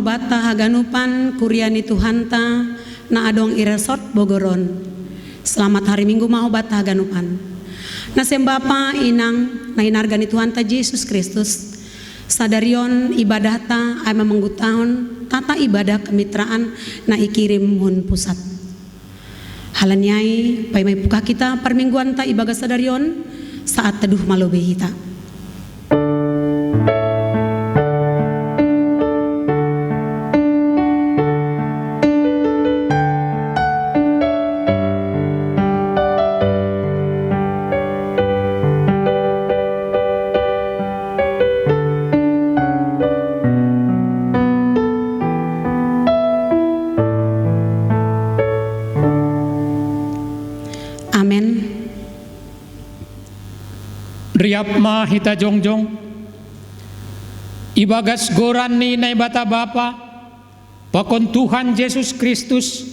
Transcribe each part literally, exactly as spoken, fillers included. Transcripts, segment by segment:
Bata haganupan kuria ni Tuhanta na adong i resort Bogoron. Selamat hari Minggu ma ho bata haganupan. Nasem Bapa, Inang, na hinarga ni Tuhanta Jesus Kristus, sadarion ibadahta ai ma manggutahon tata ibadah kemitraan na ikirim hun pusat. Halani ai, paima ipungkah hita parmingguanta ibagas sadarion, saat teduh ma lobei hita. Amen. Riap ma hita jongjong ibagas goran ni Naibata Bapa, pakon Tuhan Jesus Kristus,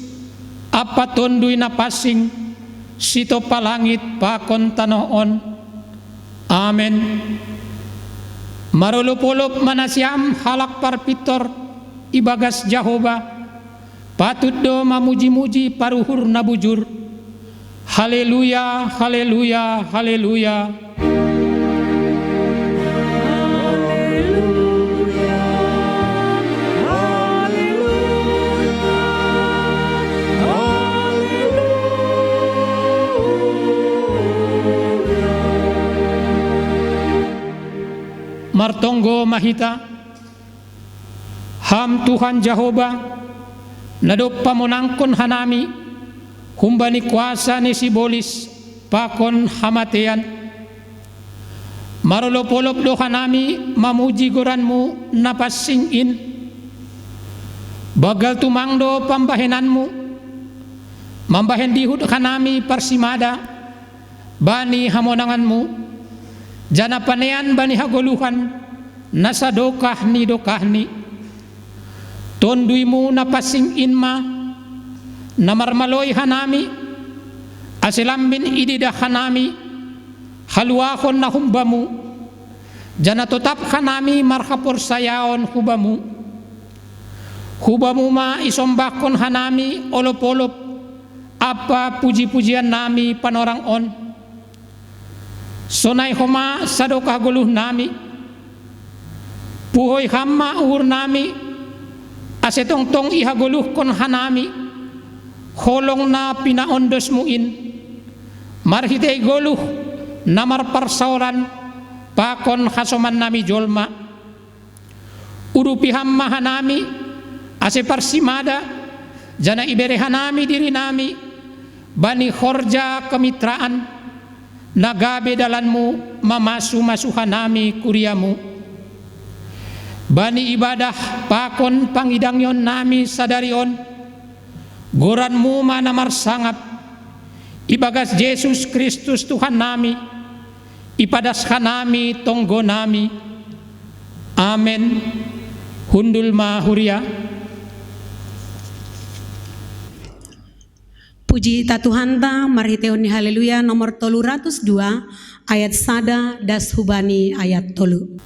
Ampa Tonduy Napansing, sitompa langit pakon tanoh on. Amen. Marolopolop ma nasiam halak parpintor ibagas Jahowa, patut do mamujimuji paruhur na bujur. Haleluya, haleluya, haleluya. Martonggo ma hita. Ham Tuhan Jahowa, na dob pamonangkon hanami humbani kuasa ni sibolis pakon hamatean, marolopolop do hanami mamuji goranmu na pansing in. Banggal tumang do pambahenanmu, mambahen dihut hanami parsimada bani hamonanganmu, janah panean bani hagoluhan na sadokah ni dokahni. Tonduymu na pansing in ma na marmaloi hanami, ase lambin ididah hanami haluahon na humbamu, janah totap hanami marhaporsayaon hubamu. Hubamu ma isombahkon hanami olopolop ampa pujipujiannami panorang on. Sonai homa sadokah goluhnami. Puhoi ham ma uhurnami, ase tongtong ihagoluhkon hanami holong na pinaondosmu in, marhitei goluh na marparsaoran pakon hasomannami jolma. Udupi ham ma hanami, ase parsimada, janah ibere hanami dirinami bani horja kemitraan, na gabe dalanmu mamasumasu hanami kuriamu. Bani ibadah pakon pangidangionnami sadari on, goranmu ma na marsangap, ibagas Jesus Kristus Tuhannami, ipadas hanami tonggonami. Amen. Hundul ma huria. Puji ta Tuhanta, marhitehon ni Haleluya nomor tolu ratus dua, ayat sada das hubani ayat tolu.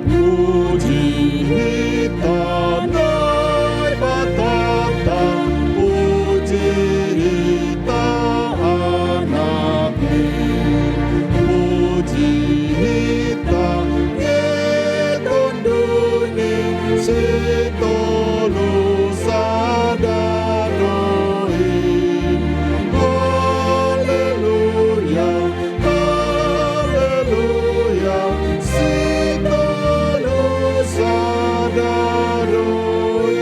Puji hita Naibata ta, puji hita Anakni, puji hita Tonduni, si tolu sada do i. Haleluya, haleluya, si tolu sada do i.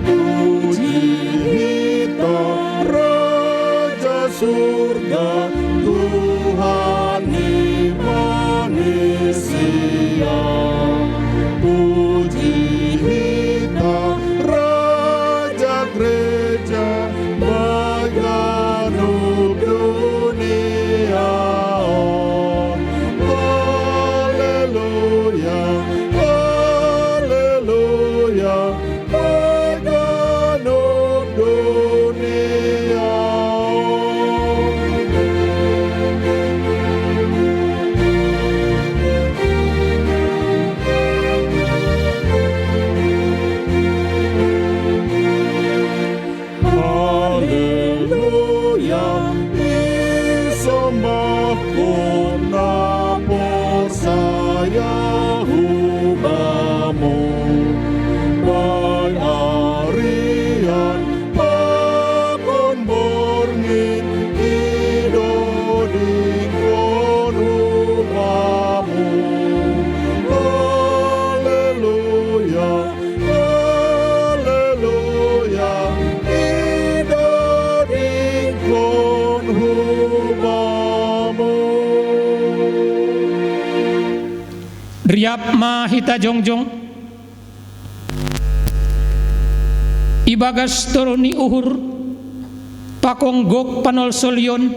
Puji hita Raja Surga, Tuhan ni manisia. Puji hita Raja Gereja, baganup dunia. Ku na porsaya hu Bamu, bai arian pakon borngin i dodingkon hu Bamu. Haleluya, haleluya, i dodingkon hu Bamu. Riap ma hita jongjong ibagas toru ni uhur pakon gok panolsolion,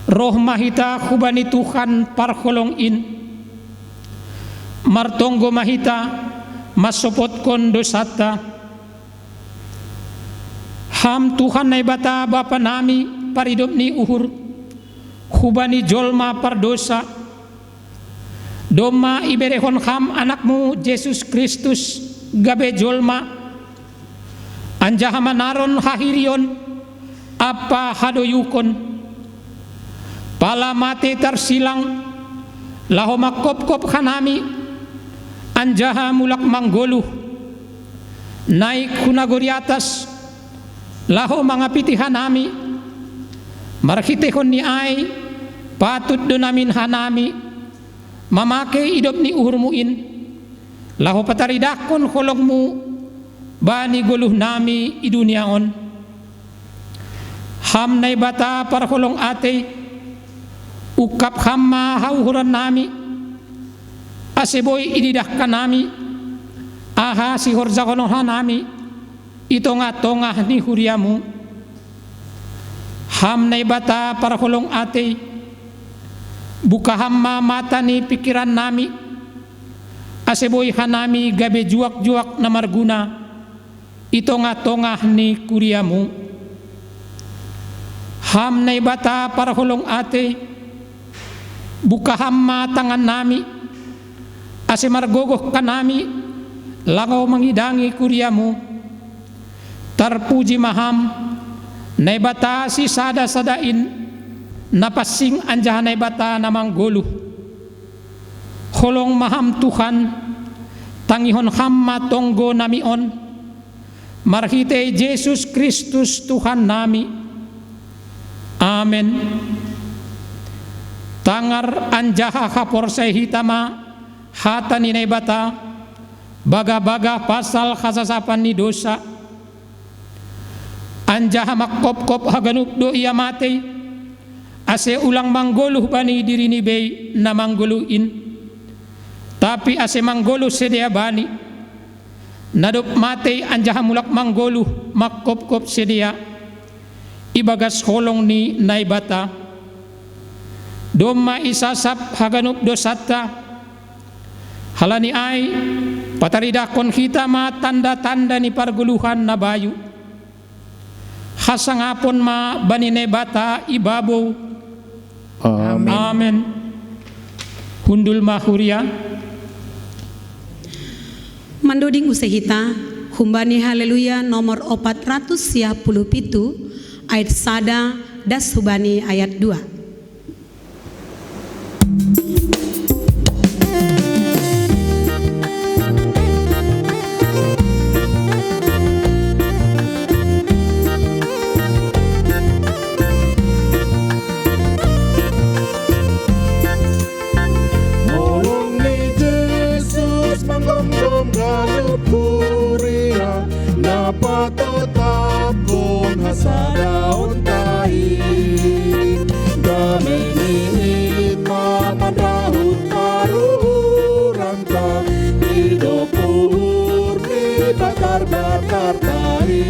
roh ma hita hubani Tuhan parholong in. Martonggo ma hita mansopotkon dousanta. Ham Tuhan Naibata Bapa nami, paridop ni uhur, hubani jolma pardousa, domma iberehon Ham Anakmu Jesus Kristus gabe jolma, anjaha manaron hahirion ampa hadoyukon. Pala matei tarsilang, laho manghophop hanami, anjaha mulak manggoluh, naik hu nagori atas, laho mangapiti hanami. Marhiteihon ni ai, patut do namin hanami mamake idop ni uhurmu in, laho pataridahkon holongmu bani goluhnami i dunia on. Ham Naibata parholong atei, ungkap Ham ma hauhurannami, ase boi ididah hanami aha sihorjahon hanami i tongah-tongah ni huriamu. Ham Naibata parholong atei, buka Ham ma mata ni pingkirannami, ase boi hanami gabe juak-juak na marguna i tongah-tongah ni kuriamu. Ham Naibata parholong atei, buka Ham ma tangannami, ase margogoh hanami laho mangidangi kuriamu. Tarpuji ma Ham, Naibata sisada-sada in, na pansing anjaha Naibata na manggoluh. Holong ma Ham Tuhan, tangihon Ham ma tonggonami on, marhitei Jesus Kristus Tuhannami. Amen. Tangar anjaha haporsaya hita ma hata ni Naibata, bagah-bagah pasal hasasapan ni dousa. Anjaha manghophop haganup do ia matei, ase ulang manggoluh bani dirini bei na manggoluh in, tapi ase manggoluh sidea Bani, na dob matei anjaha mulak manggoluh manghophop sidea ibagas holong ni Naibata. Domma isasap haganup dousanta. Halani ai, pataridahkon hita ma tanda-tanda ni pargoluhan na bayu. Hasangapon ma bani Naibata i babou. Amen. Amen. Hundul ma huria. Mandoding use hita, humbani Haleluya nomor opat ratus sia puluh pitu, ayat sada das hubani ayat dua. Holong ni Jesus manggomgom ganup huria, na patotapkon hasadaonta i. Dame ni hita manrahut paruhuranta, i dob uhur ni batar-batarta i.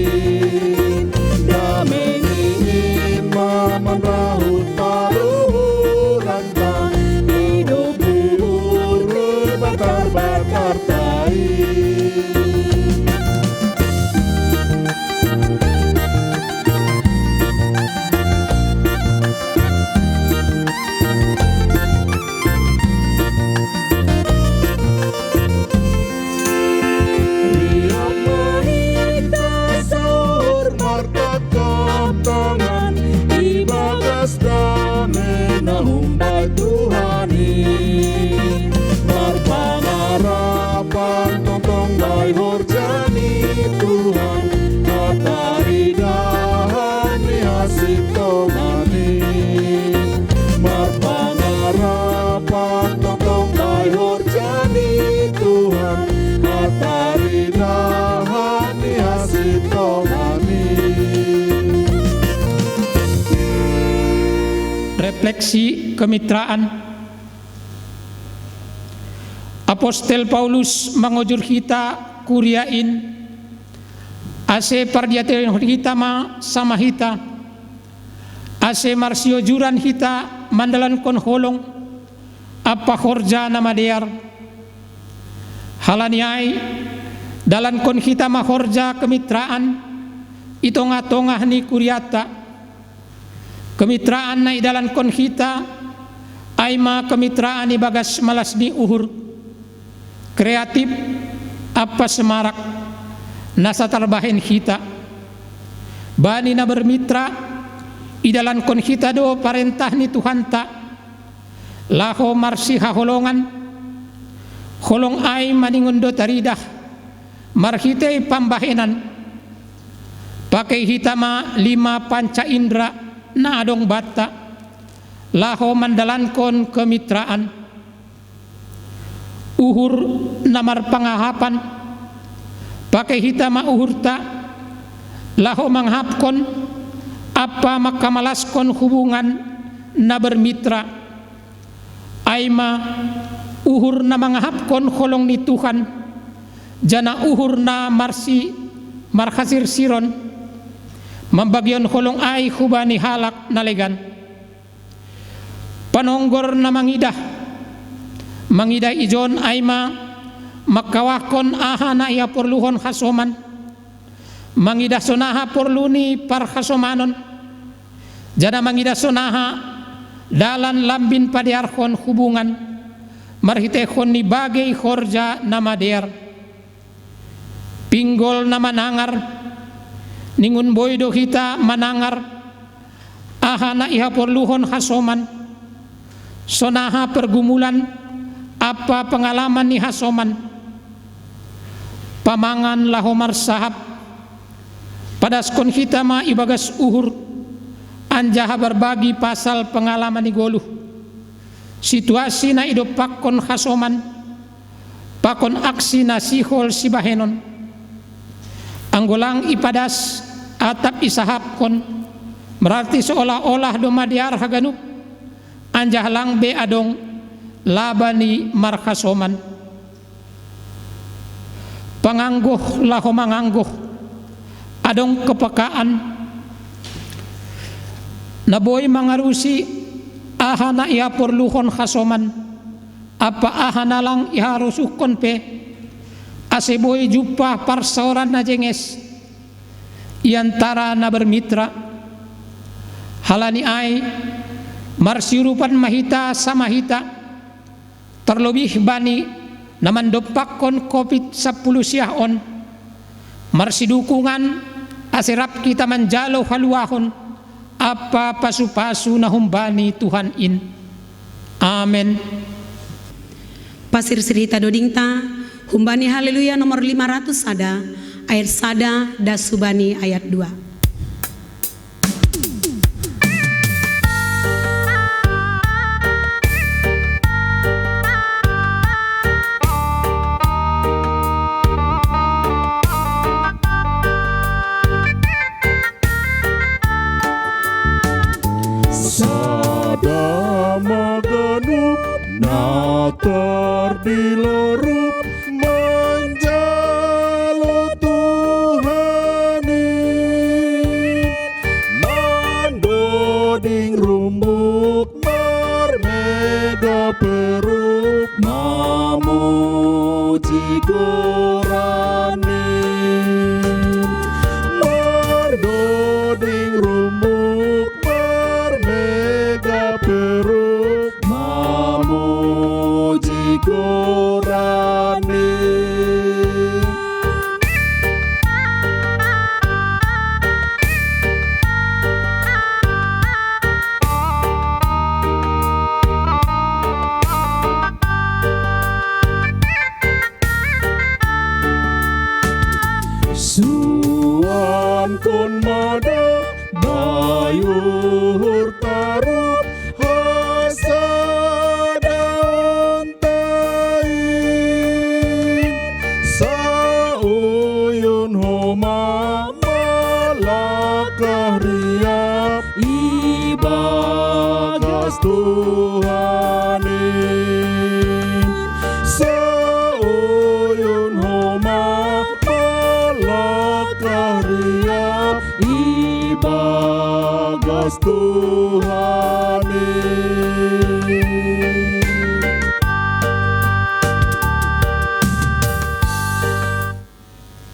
Dame ni hita manrahut paruhuranta, i dob uhur ni batar-batarta i. Tuhan i, marpangarapan tongtong da'i horja ni Tuhan, hataridahan ni hasi tonga' i. Marpangarapan tongtong da'i horja ni Tuhan, hataridahan ni hasi tonga' i. Refleksi kemitraan. Apostel Paulus mangojur hita kuria in, ase pardiateon hita ma sama hita, ase marsiojuran hita mandalankon holong ampa horja na madear. Halani ai, dalankon hita ma horja kemitraan i tongah-tongah ni kurianta. Kemitraan na idalankon hita ai ma kemitraan ibagas malas ni uhur, kreatif ampa semarak, nasa tarbahen hita. Bani na bermitra, idalankon hita do parentah ni Tuhanta laho marsihaholongan. Holong ai maningon do taridah marhitei pambahenan. Pakei hita ma lima panca indra na adong banta laho mandalankon kemitraan. Uhur na marpangahapan. Pakei hita ma uhurta laho mangahapkon ampa mangkamalaskon hubungan na bermitra, ai ma uhur na mangahapkon holong ni Tuhan, janah uhur na marsi-, marhasirsiron, mambagihon holong ai hubani halak na legan. Panonggor na mangidah. Mangidah ijon ai ma mangkawahkon aha na ihaporluhon hasoman, mangidah sonaha porlu ni parhasomanon, janah mangidah sonaha dalan lambin padearhon hubungan marhiteihon ni bagei horja na madear. Pinggol na manangar. Ningon boi do hita manangar aha na ihaporluhon hasoman, sonaha pergumulan ampa pengalaman ni hasoman, pamangan laho marsahap. Padaskon hita ma ibagas uhur, anjaha marbagi pasal pengalaman ni goluh, situasi na idompakkon hasoman, pakon aksi na sihol sibahenon. Anggo lang ipadas, atap isahapkon, berarti seolah-olah do madear haganup, anjaha lang be adong laba ni marhasoman. Panganggo laho manganggo. Adong kepekaan na boi mangarusi aha na ihaporluhon hasoman, ampa aha na lang iharosuhkon pe, ase boi jumpah parsaoran na jenges i antara na bermitra. Halani ai, marsiurupan ma hita sama hita, terlebih bani na mandompakkon covid sampulu siah on, marsidukungan, ase rap hita manjalo haluahon ampa pasupasu na humbani Tuhan in. Amen. Pasirsir hita dodingta humbani Haleluya nomor lima ratus sada, ayat sada das hubani ayat dua. Sada ma ganup na tardilorup manjalo Tuhan i, mandoding rumbuk marmega peruk mamuji goran i, mandoding rumbuk marmega peruk mamuji goran i. Tuhan in sauyun homa malakah riap ibagas Tuhan in.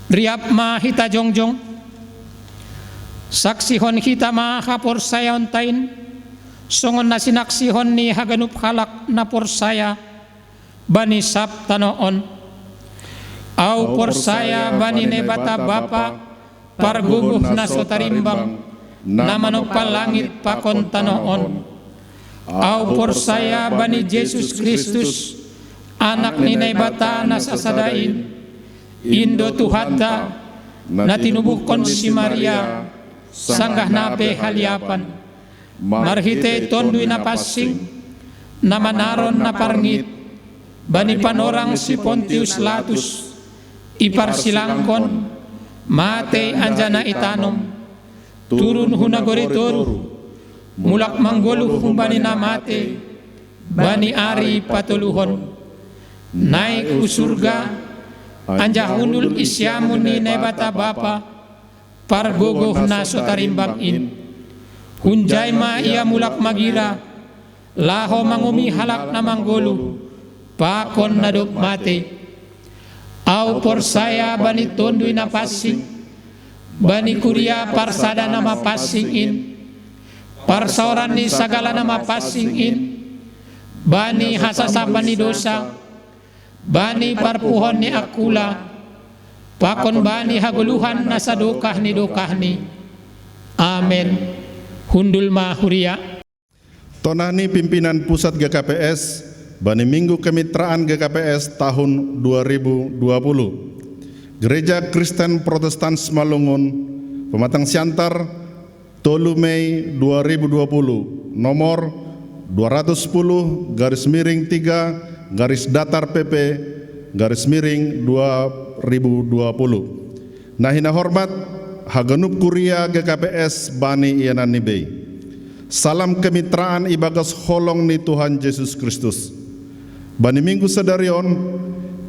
Riap ma hita jongjong. Saksihon hita ma haporsayaonta in, songon na sinaksihon ni haganup halak na porsaya bani sab tanoh on. Ahu porsaya bani Naibata Bapa, pargogoh na so tarimbang, na manompa langit pakon tanoh on. Ahu porsaya bani Jesus Kristus, Anak ni Naibata na sasada in, in do Tuhanta, na tinubuhkon si Maria, sanggah na pe haliapan, marhitei Tonduy Napansing, na manaron na parngit, bani panorang si Pontius Latus, iparsilangkon, matei anjaha itanom, turun hu nagori toruh, mulak manggoluh humbani na matei, bani ari patoluhon, naik hu surga, anjaha hundul i siamun ni Naibata Bapa, pargogoh na so tarimbang in. Hunjai ma Ia mulak magira, laho manguhumi halak na manggoluh, pakon na dob matei. Ahu porsaya bani Tonduy Napansing, bani kuria parsada na mapansing in, parsaoran ni sagala na mapansing in, bani hasasapan ni dousa, bani parpuhon ni angkula, pakon bani hagoluhan na sadokah ni dokahni. Amen. Hundul ma huria. Tonah ni pimpinan pusat G K P S bani Minggu Kemitraan G K P S tahun dua ribu dua puluh. Gereja Kristen Protestan Simalungun, Pematang Siantar, tolu Mei dua ribu dua puluh, nomor dua ratus sepuluh garis miring tiga garis datar P P garis miring dua ribu dua puluh. Na hinahormat, haganup kuria G K P S bani ianan ni bei. Salam kemitraan ibagas holong ni Tuhan Jesus Kristus. Bani Minggu sadari on,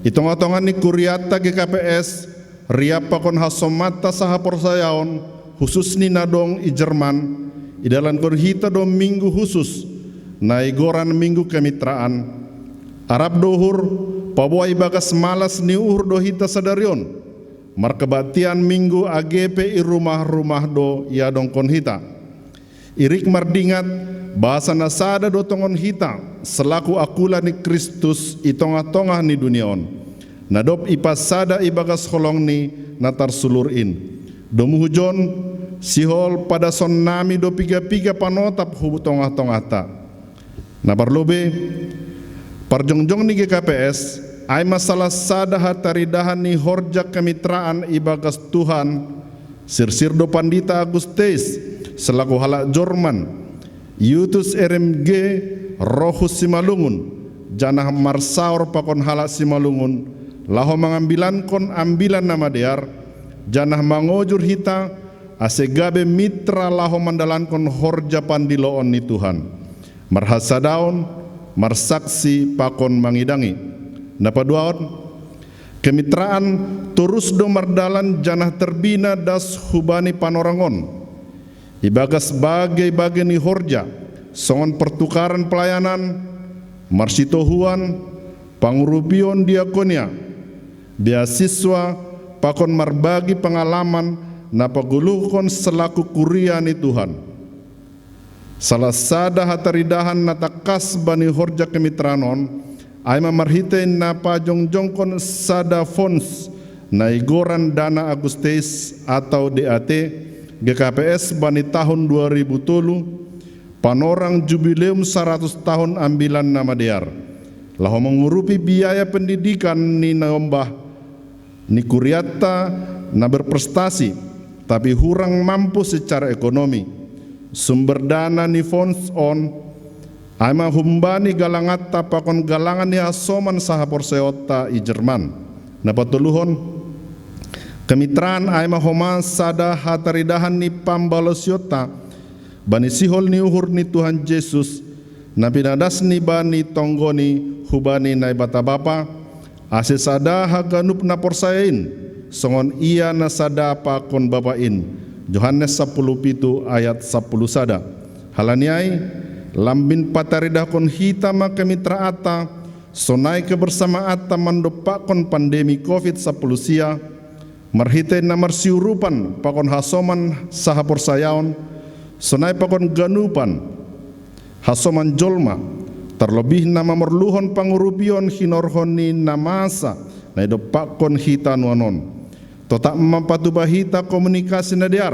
i tongah-tongah ni kurianta G K P S, riap pakon hasomanta sahaporsayaon, husus ni na dong i Jerman, idalankon hita do Minggu husus, na igoran Minggu Kemitraan. Arap do uhur, paboa ibagas malas ni uhur do hita sadari on, markebaktian Minggu age pe i rumah-rumah do iadongkon hita. Irik mardingat, bahasa na sada do tongon hita, selaku angkula ni Kristus i tongah-tongah ni dunia on, na dob ipansada ibagas holongni na tarsulur in. Domu hujon, sihol padashonnami do piga-piga panotap hu tongah-tongahta. Na parlobei, parjongjong ni G K P S, ai ma salah sada hataridahan ni horja kemitraan ibagas Tuhan, sirsir do Pandita Agus Teis, selaku halak Jorman, Iutus R M G, roh hu Simalungun, janah marsaor pakon halak Simalungun, laho mangambilankon Ambilan Namadear, janah mangojur hita, ase gabe mitra laho mandalankon horja pandiloon ni Tuhan. Marhasadaon, marsaksi pakon mangidangi. Na paduahon, kemitraan torus do mardalan janah terbina das hubani panorang on. Ibagas bage-bage ni horja, songon pertukaran pelayanan, marsitohuan, pangurupion diakonia, beasiswa, pakon marbagi pengalaman na pagoluhkon selaku kuria ni Tuhan. Salah sada hataridahan na tangkas bani horja kemitraan on, ai ma marhitei na pajongjongkon sada fons na igoran Dana Agus Teis atau D A T, G K P S bani tahun dua ribu tolu, panorang jubileum saratus tahun Ambilan Namadear. Laho mangurupi biaya pendidikan ni naombah, ni kurianta na berprestasi, tapi hurang mampu secara ekonomi. Sumber dana ni fons on, ai ma humbani galanganta pakon galangan ni hasoman sahaporsayaonta i Jerman. Na patoluhon, kemitraan ai ma homa sada hataridahan ni pambalosionta, bani sihol ni uhur ni Tuhan Jesus, na pinadasni bani tonggoni hubani Naibata Bapa, ase sada haganup na porsaya in, songon ia na sada pakon Bapa in. Johannes sapuluh pitu ayat sapuluh sada. Halani ai, lambin pataridahkon hita ma kemitraanta, sonai kebersamaanta mandompakkon pandemi covid sapuluh sia, marhitei na marsiurupan pakon hasoman sahaporsayaon, sonai pakon ganupan hasoman jolma, tarlobih na mamorluhon pangurupion hinorhon ni na masa na idompakkon hita nuan on. Totap ma patupa hita komunikasi na dear,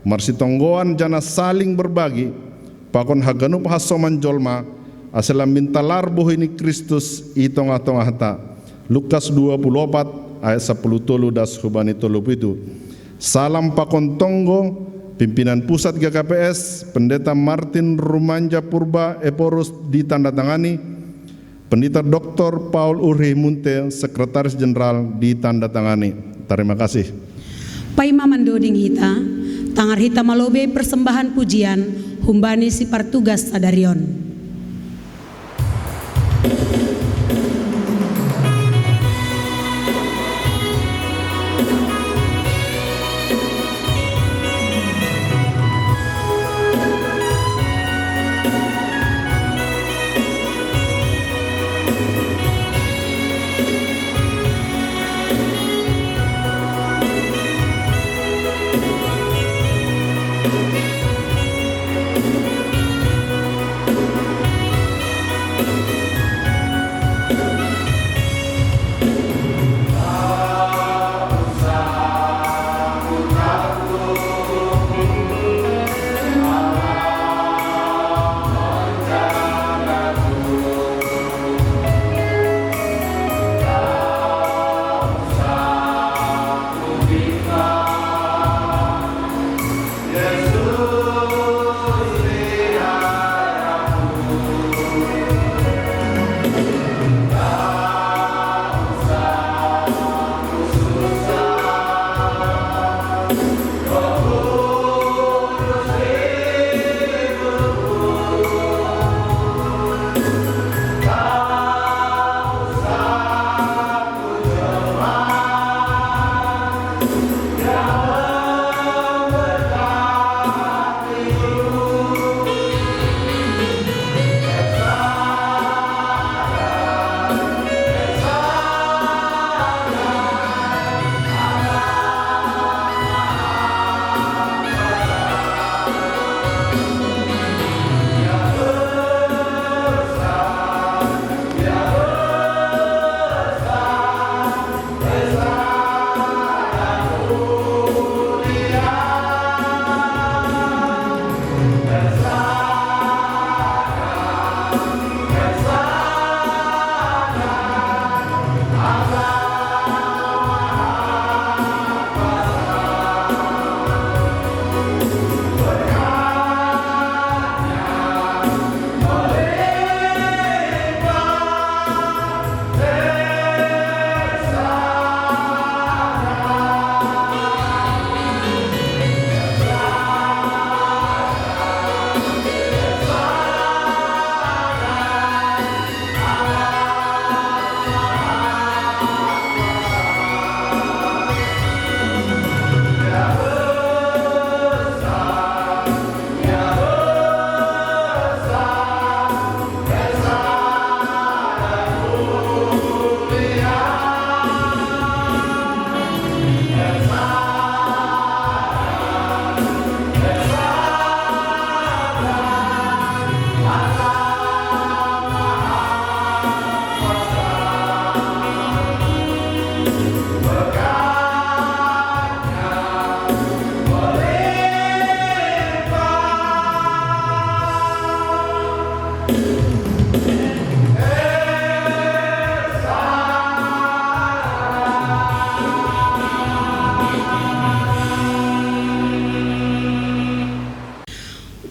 marsitonggoan janah saling berbagi, pakon haganup hasoman jolma, ase lambin talar bohi ni Kristus i tongah-tongahta. Lukas dua puluh opat ayat sapuluh tolu das hubani tolu pitu. Salam pakon tonggo, pimpinan pusat G K P S, Pendeta Martin Rumanja Purba Ephorus ditandatangani, Pendeta Doktor Paul Urhi Munte, Sekretaris Jenderal ditandatangani. Terima kasih. Paima mandoding hita, tangar hita malobei persembahan pujian, humbani si partugas sadarion.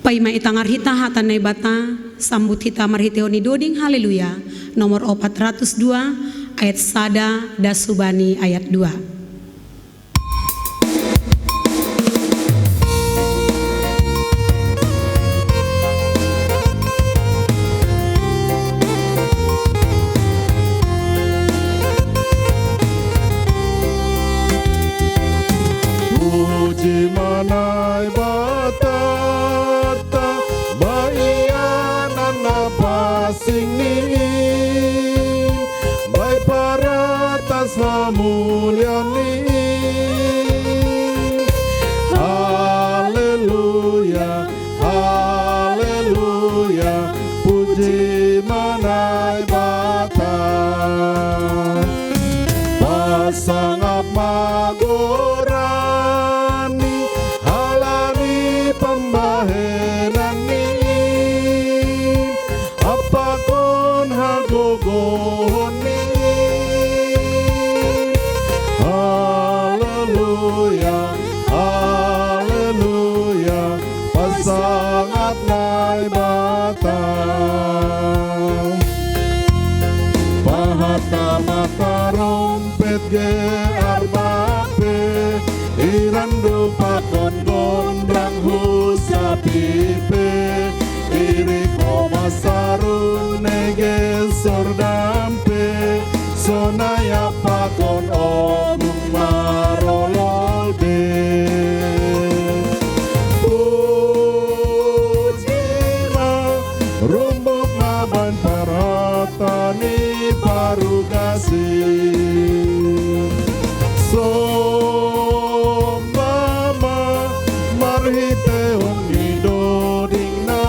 Paima itangar hita hata Naibata, sambut hita marhitehon ni doding Haleluya, nomor opat ratus dua, ayat sada das hubani ayat dua. Asing ni, bai paratas hamulian ni. Haleluya, haleluya, puji ma Naibata. Pasangap ma goran ni, halani pambahenan ni, pakon hagogohon ni. Haleluya, haleluya, pasangap Naibata. Pahat ma tarompet ge arbape, irandu pakon gondrang hu sapipe, irik homa sarune ge sordampe, sonai pakon ogung marolol be. Puji ma, rumbuk ma baen parhata ni parugasi. Sombah ma marhitehon ni doding na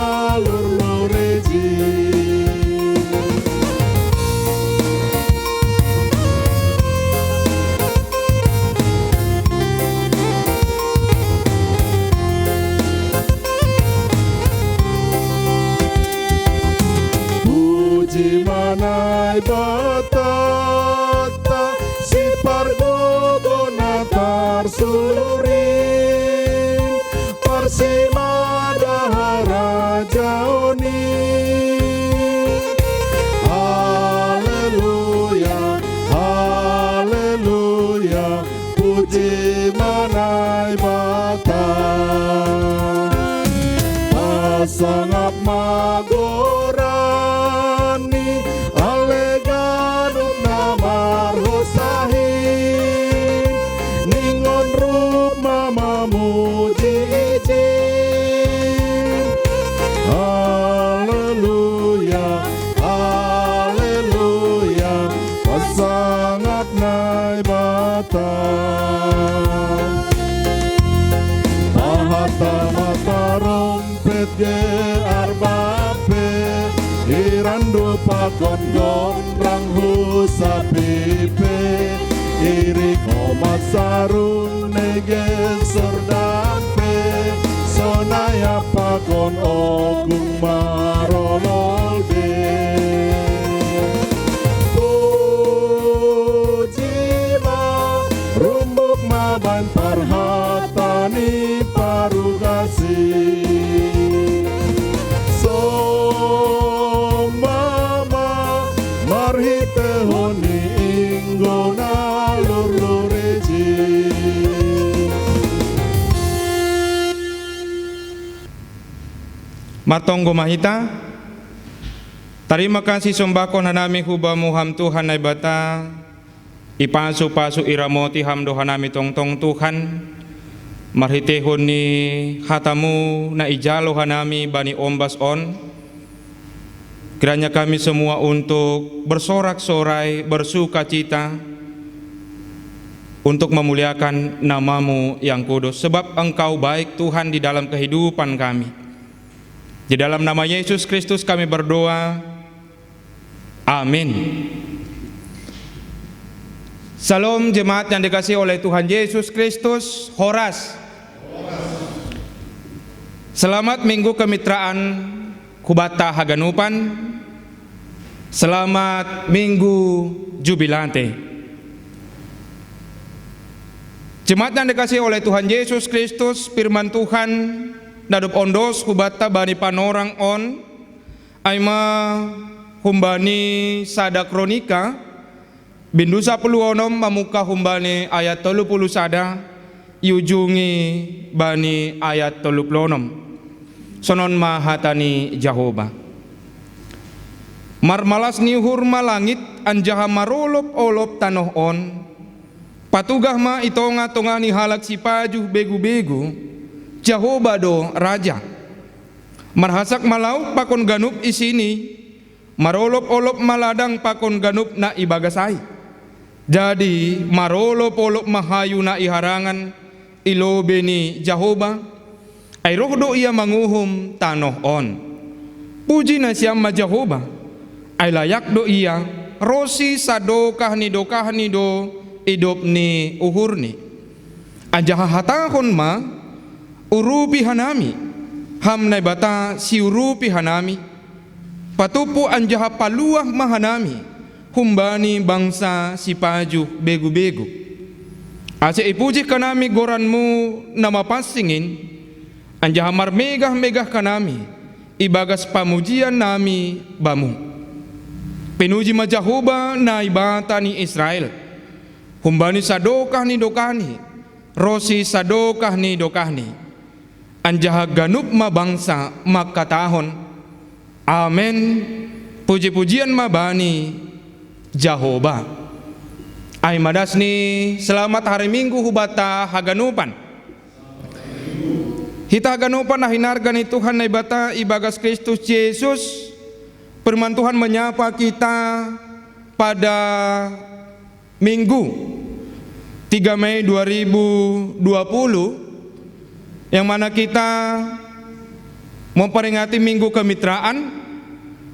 lurlur i jin. Puji ma Naibata, sipargogo na tarsulurin, parsimada harajaon i. Haleluya, haleluya, puji ma Naibata. Pasangap ma goran ni, ale ganup na marhosahin, ningon rup ma mamuji i jin. Haleluya, haleluya, pasangap Naibata. Pahat ma tarompet ge arbape, irandu pakon gondrang hu sapipe, irik homa sarune ge sordampe, sonai pakon ogung marolol be. Puji ma, rumbuk ma baen parhata ni parugasi. Sombah ma marhitehon ni inggo na lurlur i jin. Martonggo ma hita. Tarima kasih sombahkon hanami hu Bamu Ham Tuhan Naibata, ipasu-pasu iramoti Ham do hanami tongtong Tuhan, marhitehon ni hata-Mu na ijalo hanami bani ombas on. Kiranya kami semua untuk bersorak-sorai, bersukacita, untuk memuliakan nama-Mu yang kudus, sebab Engkau baik, Tuhan, di dalam kehidupan kami. Di dalam nama Yesus Kristus kami berdoa. Amin. Shalom, jemaat yang dikasihi oleh Tuhan Yesus Kristus. Horas. Selamat Minggu Kemitraan hu banta haganupan. Selamat Minggu Jubilate. Jemaat yang dikasihi oleh Tuhan Yesus Kristus, firman Tuhan na dob ondos hu banta bani panorang on, ai ma humbani Sada Kronika, bindu sapuluh onom, mamungka humbani ayat tolu puluh sada, iujungi bani ayat tolu puluh onom. Sonon ma hata ni Jahowa. Marmalas ni uhur ma langit, anjaha marolop-olop tanoh on. Patugah ma i tongah-tongah ni halak sipajuh begu-begu, Jahowa do Raja. Marhasak ma laut pakon ganup isini, Marolop-olop ma ladang pakon ganup na i bagas ai. Jadi marolop-olop ma hayu na i harangan i lobei ni Jahoba, ai roh do ia manguhum tanoh on. Puji nasiam ma Jahoba, ai layak do ia, ronsi sadokah ni dokahni do idop ni uhurni. Anjaha hatahon ma: Urupi hanami, Ham Naibata, siurupi hanami, patumpu anjaha paluah ma hanami humbani bangsa sipajuh begu-begu. Ase ipuji hanami goranmu na mapansing in, anjaha marmegah-megah hanami ibagas pamujian nami Bamu. Pinuji ma Jahoba Naibata ni Israel, humbani sadokah ni dokahni, ronsi sadokah ni dokahni. Anjaha ganup ma bangsa mangkatahon: Amen, puji-pujian ma bani Jahoba. Ai ma das ni selamat hari Minggu hubanta haganupan. Hita haganupan na hinarga ni Tuhan Naibata ibagas Kristus Jesus, firman Tuhan menyapa kita pada Minggu tiga Mei dua ribu dua puluh, yang mana kita memperingati Minggu Kemitraan,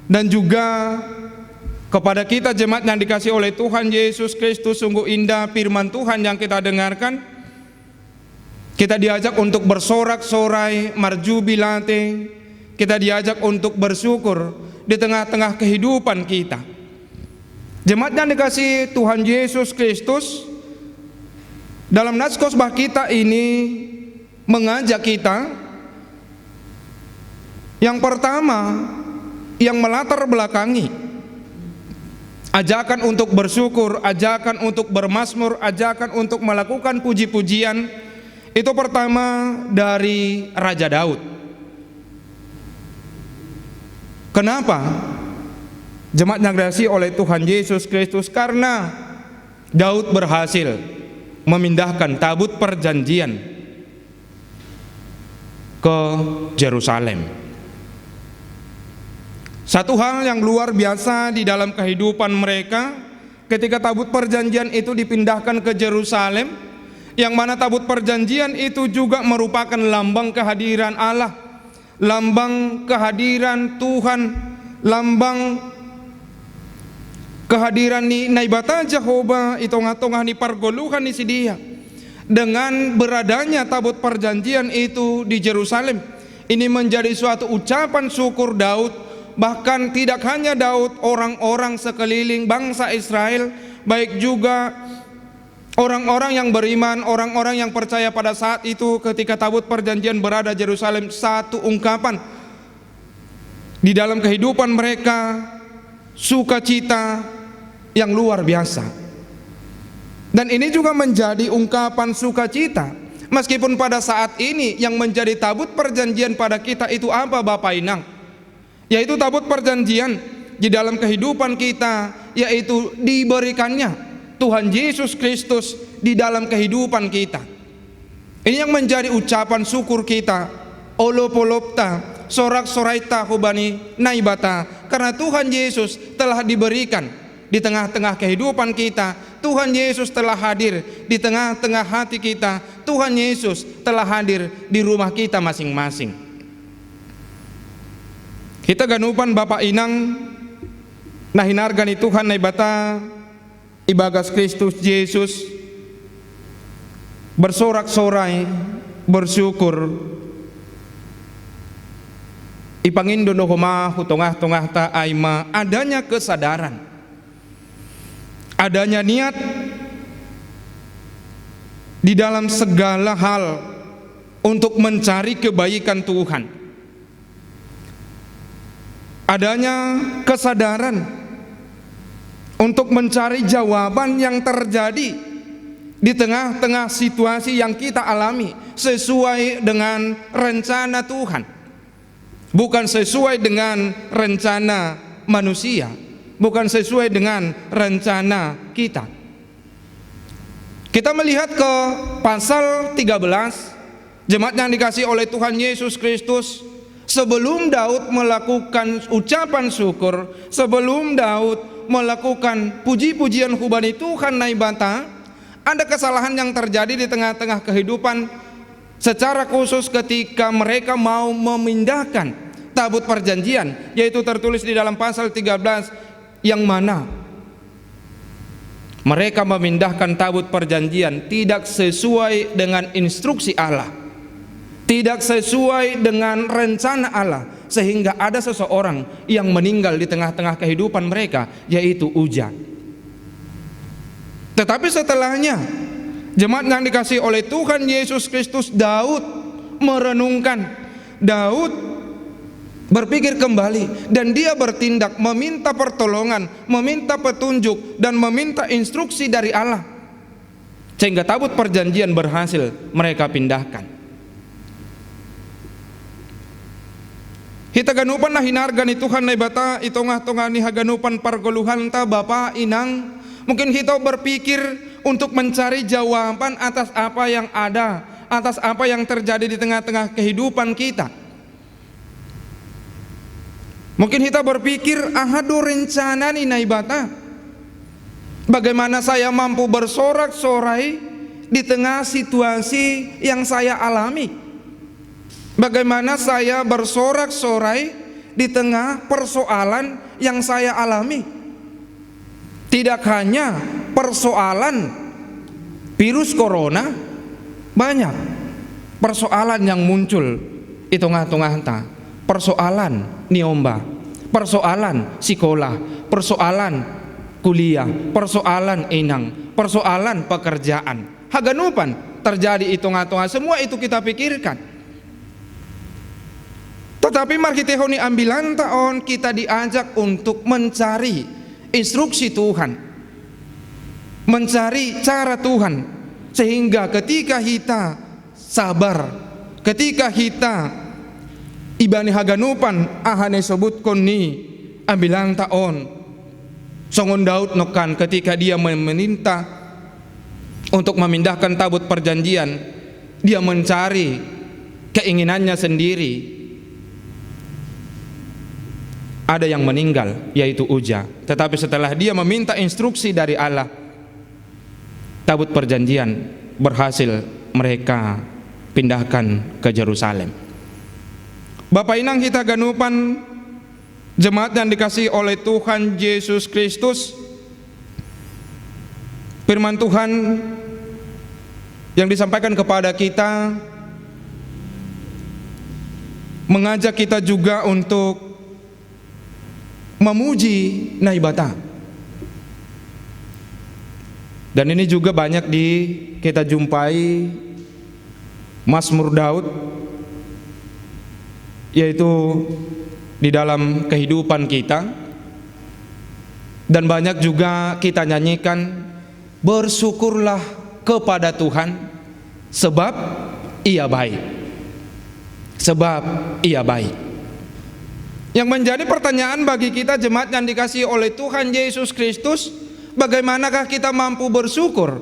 dan juga kepada kita jemaat yang dikasihi oleh Tuhan Yesus Kristus, sungguh indah firman Tuhan yang kita dengarkan. Kita diajak untuk bersorak-sorai, marjubilate, kita diajak untuk bersyukur di tengah-tengah kehidupan kita. Jemaat yang dikasihi Tuhan Yesus Kristus, dalam nas khotbah kita ini mengajak kita, yang pertama, yang melatar belakangi ajakan untuk bersyukur, ajakan untuk bermazmur, ajakan untuk melakukan puji-pujian, itu pertama dari Raja Daud. Kenapa? Jemaat yang dikasihi oleh Tuhan Yesus Kristus, karena Daud berhasil memindahkan tabut perjanjian ke Jerusalem. Satu hal yang luar biasa di dalam kehidupan mereka, ketika tabut perjanjian itu dipindahkan ke Jerusalem, yang mana tabut perjanjian itu juga merupakan lambang kehadiran Allah, lambang kehadiran Tuhan, lambang kehadiran ni Naibata Jahoba i tongah-tongah ni pargoluhan ni sidea. Dengan beradanya tabut perjanjian itu di Jerusalem, ini menjadi suatu ucapan syukur Daud. Bahkan tidak hanya Daud, orang-orang sekeliling bangsa Israel, baik juga orang-orang yang beriman, orang-orang yang percaya pada saat itu, ketika tabut perjanjian berada Jerusalem, satu ungkapan di dalam kehidupan mereka, sukacita yang luar biasa. Dan ini juga menjadi ungkapan sukacita. Meskipun pada saat ini yang menjadi tabut perjanjian pada kita itu apa, Bapak Inang? Yaitu tabut perjanjian di dalam kehidupan kita, yaitu diberikannya Tuhan Yesus Kristus di dalam kehidupan kita. Ini yang menjadi ucapan syukur kita, olop-olopta, sorak-soraita humbani Naibata, karena Tuhan Yesus telah diberikan di tengah-tengah kehidupan kita. Tuhan Yesus telah hadir di tengah-tengah hati kita. Tuhan Yesus telah hadir di rumah kita masing-masing. Hita ganupan, Bapak Inang na hinarga ni Tuhan Naibata ibagas Kristus Jesus, bersorak-sorai, bersyukur, ipangindo do homa hu tongah-tongahta ai ma adanya kesadaran, adanya niat di dalam segala hal untuk mencari kebaikan Tuhan. Adanya kesadaran untuk mencari jawaban yang terjadi di tengah-tengah situasi yang kita alami sesuai dengan rencana Tuhan, bukan sesuai dengan rencana manusia, bukan sesuai dengan rencana kita. Kita melihat ke pasal tiga belas, jemaat yang dikasihi oleh Tuhan Yesus Kristus, Sebelum Daud melakukan ucapan syukur, sebelum Daud melakukan puji-pujian hubani Tuhan Naibata, ada kesalahan yang terjadi di tengah-tengah kehidupan, secara khusus ketika mereka mau memindahkan tabut perjanjian, yaitu tertulis di dalam pasal tiga belas, yang mana mereka memindahkan tabut perjanjian tidak sesuai dengan instruksi Allah, tidak sesuai dengan rencana Allah, sehingga ada seseorang yang meninggal di tengah-tengah kehidupan mereka, yaitu Uja. Tetapi setelahnya, jemaat yang dikasihi oleh Tuhan Yesus Kristus, Daud merenungkan, Daud berpikir kembali, dan dia bertindak meminta pertolongan, meminta petunjuk, dan meminta instruksi dari Allah, sehingga tabut perjanjian berhasil mereka pindahkan. Hita ganupan na hinarga ni Tuhan Naibata, i tongah-tongah ni haganupan pargoluhanta, bapa, inang, mungkin hita berpikir untuk mencari jawaban atas apa yang ada, atas apa yang terjadi di tengah-tengah kehidupan kita. Mungkin hita berpikir, aha do rencana ni Naibata? Bagaimana saya mampu bersorak-sorai di tengah situasi yang saya alami? Bagaimana saya bersorak-sorai di tengah persoalan yang saya alami? Tidak hanya persoalan virus corona, banyak persoalan yang muncul i tongah-tongahta. Persoalan ni omba, persoalan sikolah, persoalan kuliah, persoalan inang, persoalan pekerjaan. Haganupan terjadi i tongah-tongah, semua itu kita pikirkan. Tetapi marhitehon ni ambilanta on, kita diajak untuk mencari instruksi Tuhan, mencari cara Tuhan, sehingga ketika hita sabar, ketika hita ibani haganupan aha na isobutkon ni ambilanta on, songon Daud nongkan, ketika dia meminta untuk memindahkan tabut perjanjian, dia mencari keinginannya sendiri. Ada yang meninggal, yaitu Uja. Tetapi setelah dia meminta instruksi dari Allah, tabut perjanjian berhasil mereka pindahkan ke Jerusalem. Bapa inang hita ganupan, jemaat yang dikasihi oleh Tuhan Yesus Kristus, firman Tuhan yang disampaikan kepada kita mengajak kita juga untuk memuji Naibata. Dan ini juga banyak di kita jumpai Mazmur Daud, yaitu di dalam kehidupan kita, dan banyak juga kita nyanyikan, "Bersyukurlah kepada Tuhan, sebab Ia baik." Sebab Ia baik. Yang menjadi pertanyaan bagi kita, jemaat yang dikasihi oleh Tuhan Yesus Kristus, bagaimanakah kita mampu bersyukur?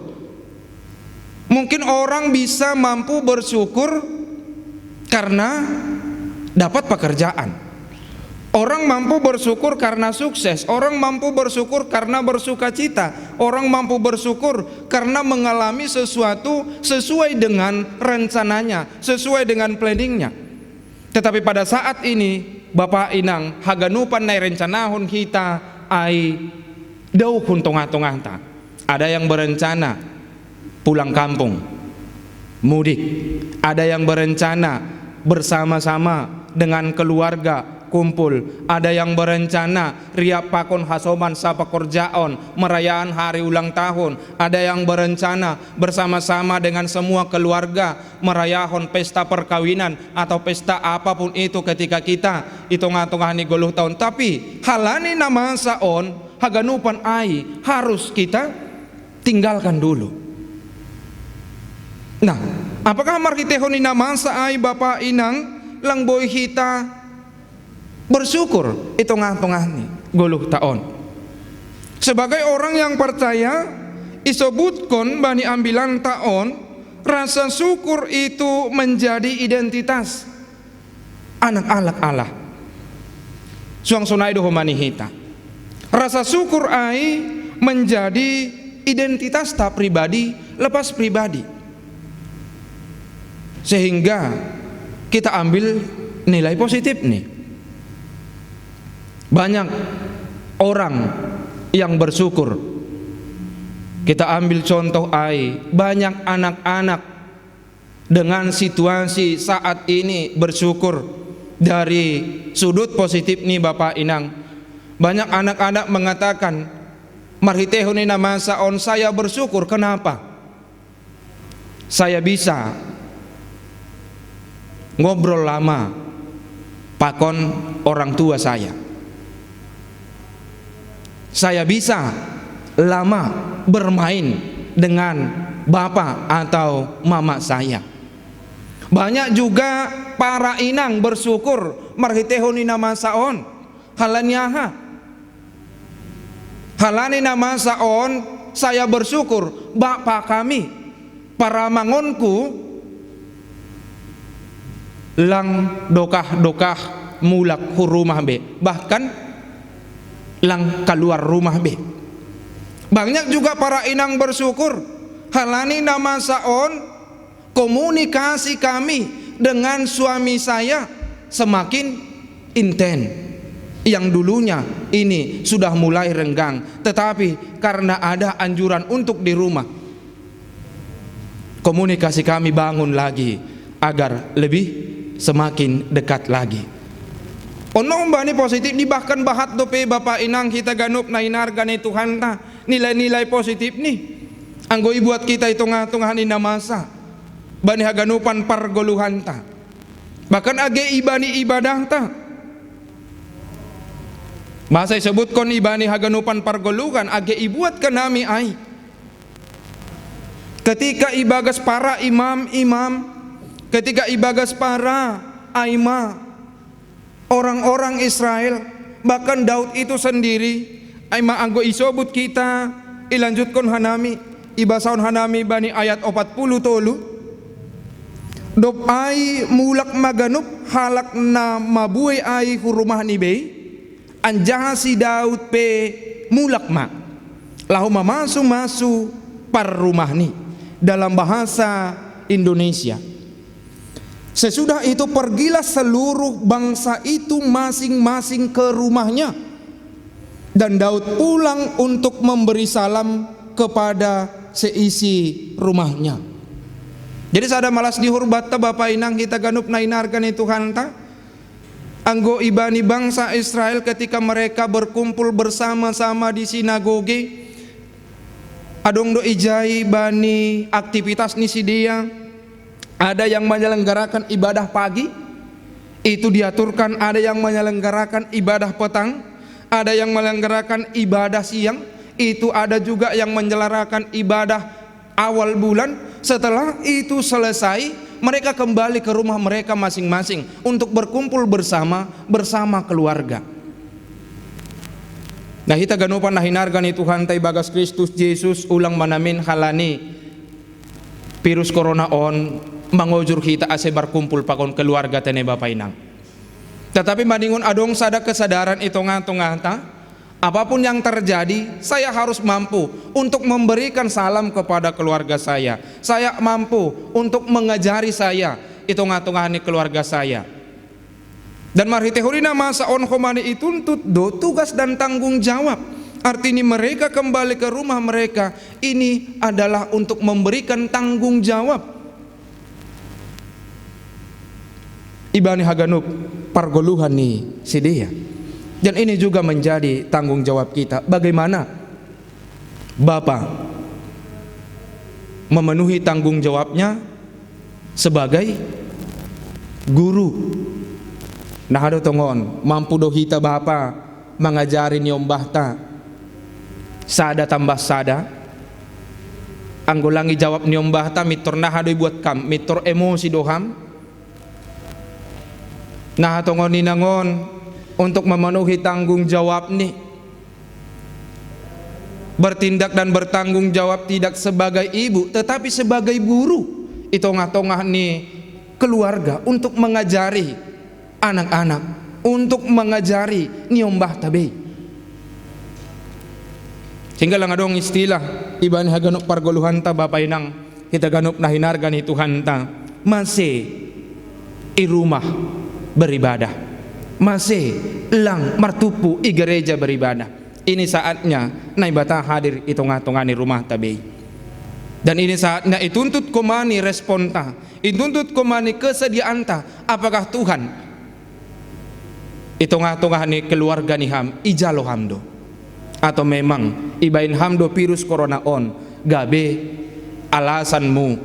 Mungkin orang bisa mampu bersyukur karena dapat pekerjaan. Orang mampu bersyukur karena sukses. Orang mampu bersyukur karena bersukacita. Orang mampu bersyukur karena mengalami sesuatu sesuai dengan rencananya, sesuai dengan planningnya. Tetapi pada saat ini, bapa inang, haganupan na irencanahon hita ai dauhon tongah-tongahta. Ada yang berencana pulang kampung, mudik. Ada yang berencana bersama-sama dengan keluarga kumpul. Ada yang berencana riap pakon hasoman sapekorjaon, merayakan hari ulang tahun. Ada yang berencana bersama-sama dengan semua keluarga merayahon pesta perkawinan atau pesta apapun itu ketika kita i tongah-tongah ni goluh taon. Tapi halani na masa on, haganupan ai harus kita tinggalkan dulu. Nah, apakah marhitehon ni na masa ai, bapa inang, lang boi hita bersyukur i tongah-tongah ni goluh taon? Sebagai orang yang percaya, isobutkon bani ambilanta on, rasa syukur itu menjadi identitas. anak-anak Allah. Suang sonai do homa ni hita. Rasa syukur ai menjadi identitas ta pribadi lepas pribadi. Sehingga kita ambil nilai positif ni. Banyak orang yang bersyukur. Kita ambil contoh ai, banyak anak-anak dengan situasi saat ini bersyukur. Dari sudut positif ni, Bapa Inang, banyak anak-anak mengatakan, marhitehon ni na masa on, saya bersyukur. Kenapa? Saya bisa ngobrol lama pakon orang tua saya. Saya bisa lama bermain dengan bapa atau mama saya. Banyak juga para inang bersyukur marhitehon ni na masa on. Halani aha? Halani na masa on, saya bersyukur, bapa kami, paramangonku, lang dokah-dokah mulak hu rumah be, bahkan lang kaluar rumah be. Banyak juga para inang bersyukur, halani na masa on, komunikasi kami dengan suami saya semakin inten. Yang dulunya ini sudah mulai renggang, tetapi karena ada anjuran untuk di rumah, komunikasi kami bangun lagi agar lebih semakin dekat lagi. Ono mbani positif ni, bahkan bahat dope Bapa Inang hita ganup na hinarga ni Tuhanta, nilai-nilai positif ni anggo ibuat hita i tongah-tongah ni na masa bani haganupan pargoluhanta. Bahkan age ibani ibadahta. Masa isebutkon ibani haganupan pargoluhan, age ibuat hanami ai. Ketika ibagas para imam-imam, ketika ibagas para aima, orang-orang Israel, bahkan Daud itu sendiri, aima anggo isobut hita, ilanjutkon hanami, ibasahon hanami bani ayat opat pulu tolu. Dob ai mulak ma ganup halak na mabuei ai hu rumahni bei, anjaha si Daud pe mulak ma, laho mamasu-masu parrumahni, dalam bahasa Indonesia. Sesudah itu pergilah seluruh bangsa itu masing-masing ke rumahnya, dan Daud pulang untuk memberi salam kepada seisi rumahnya. Jadi sada malas ni hurbanta, Bapa Inang hita ganup na hinarga ni Tuhanta, anggo ibani bangsa Israel ketika mereka berkumpul bersama-sama di sinagoge, adong do ijai bani aktivitas ni sidea. Ada yang menyelenggarakan ibadah pagi, itu diaturkan ada yang menyelenggarakan ibadah petang, ada yang menyelenggarakan ibadah siang, itu ada juga yang menyelenggarakan ibadah awal bulan. Setelah itu selesai, mereka kembali ke rumah mereka masing-masing untuk berkumpul bersama, bersama keluarga. Nah, hita ganupan na hinarga ni Tuhanta ibagas Kristus Jesus, ulang ma namin halani virus corona on mangojur hita ase berkumpul pakon keluarga tene, Bapa Inang. Tetapi maningon adong sada kesadaran i tongah-tongahta, apapun yang terjadi, saya harus mampu untuk memberikan salam kepada keluarga saya. Saya mampu untuk mengajari saya i tongah-tongah ni keluarga saya. Dan marhitehon i na masa on homa ni ituntut do tugas dan tanggung jawab. Artini mereka kembali ke rumah mereka, ini adalah untuk memberikan tanggung jawab ibani haganup pargoluhan ni sidea. Dan ini juga menjadi tanggung jawab kita. Bagaimana Bapa memenuhi tanggung jawabnya sebagai guru? Nah, ado tongon, mampu do hita bapa mangajari niombahta sada tambah sada? Anggo lang ijawab niombahta, mintor naha do ibuat ham? Mintor emosi do ham? Naha tongon inang on untuk memenuhi tanggung jawabni, bertindak dan bertanggung jawab tidak sebagai ibu, tetapi sebagai guru i tongah-tongah ni keluarga untuk mengajari anak-anak untuk mangajari niombah ta bei. Sehingga lang adong istilah ibani haganup pargoluhanta, bapa inang, hita ganup na hinarga ni Tuhanta, mase i rumah beribadah, mase lang martumpu i gereja beribadah. Ini saatnya Naibata hadir i tongah-tongah ni rumahta bei. Dan ini saatnya ituntut komani responta, ituntut komani kesediaanta. Apakah Tuhan i tongah-tongah ni keluarga ni ham ijalo ham do? Atau memang ibaen ham do virus corona on gabe alasanmu?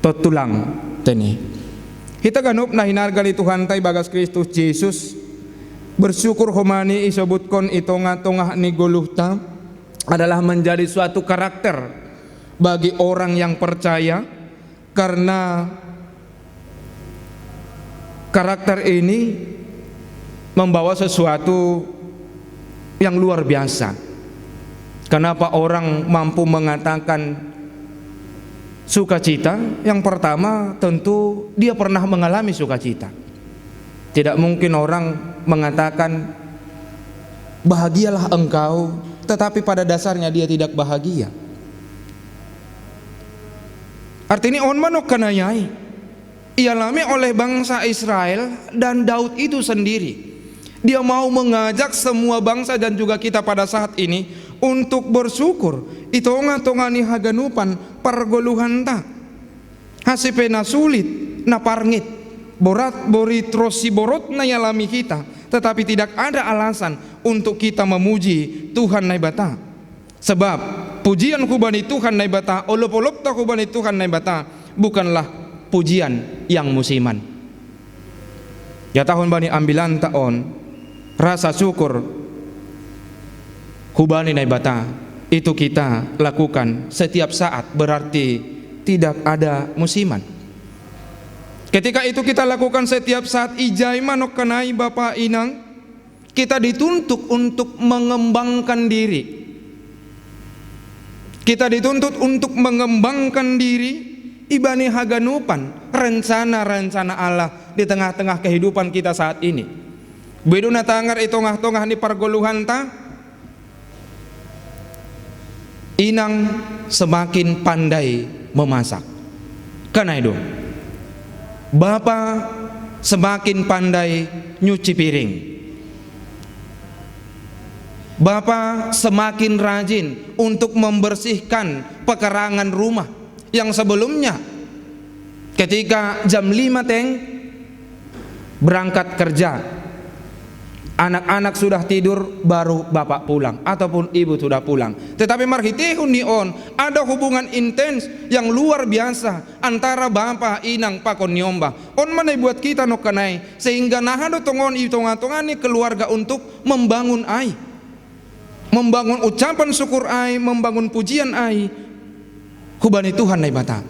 Tontu lang, tene. Hita ganup na hinarga ni Tuhanta ibagas Kristus Jesus, bersyukur komani isobutkon i tongah-tongah ni goluhta adalah menjadi suatu karakter bagi orang yang percaya, karena karakter ini membawa sesuatu yang luar biasa. Kenapa orang mampu mengatakan sukacita? Yang pertama, tentu dia pernah mengalami sukacita. Tidak mungkin orang mengatakan, "Bahagialah engkau," tetapi pada dasarnya dia tidak bahagia. Artini on ma nongkanai ai ialami oleh bangsa Israel dan Daud itu sendiri. Dia mau mengajak semua bangsa dan juga kita pada saat ini untuk bersyukur i tongah-tongah ni haganupan pargoluhanta. Hasi pe na sulit, na parngit, borat, borit ro siborot na ialami hita, tetapi tidak ada alasan untuk kita memuji Tuhan Naibata. Sebab pujian hubani Tuhan Naibata, olop-olopta hubani Tuhan Naibata, bukanlah pujian yang musiman. Ihatahon bani ambilanta on, rasa syukur hubani Naibata itu kita lakukan setiap saat, berarti tidak ada musiman. Ketika itu kita lakukan setiap saat, ijai ma nongkanai, bapa inang, kita dituntut untuk mengembangkan diri. Kita dituntut untuk mengembangkan diri ibani haganupan rencana-rencana Allah di tengah-tengah kehidupan kita saat ini. Boi do na tangar i tongah-tongah ni pargoluhanta, inang semakin pandai memasak. Kan ai do. Bapa semakin pandai nyuci piring. Bapa semakin rajin untuk membersihkan pekarangan rumah yang sebelumnya ketika jam lima teng berangkat kerja, anak-anak sudah tidur, baru bapak pulang ataupun ibu sudah pulang. Tetapi marhitehon ni on, ada hubungan intens yang luar biasa antara bapa, inang pakon niombah. On ma na ibuat hita nongkanai, sehingga naha do tongon i tongah-tongah ni keluarga untuk membangun ai, membangun ucapan syukur ai, membangun pujian ai hubani Tuhan Naibata.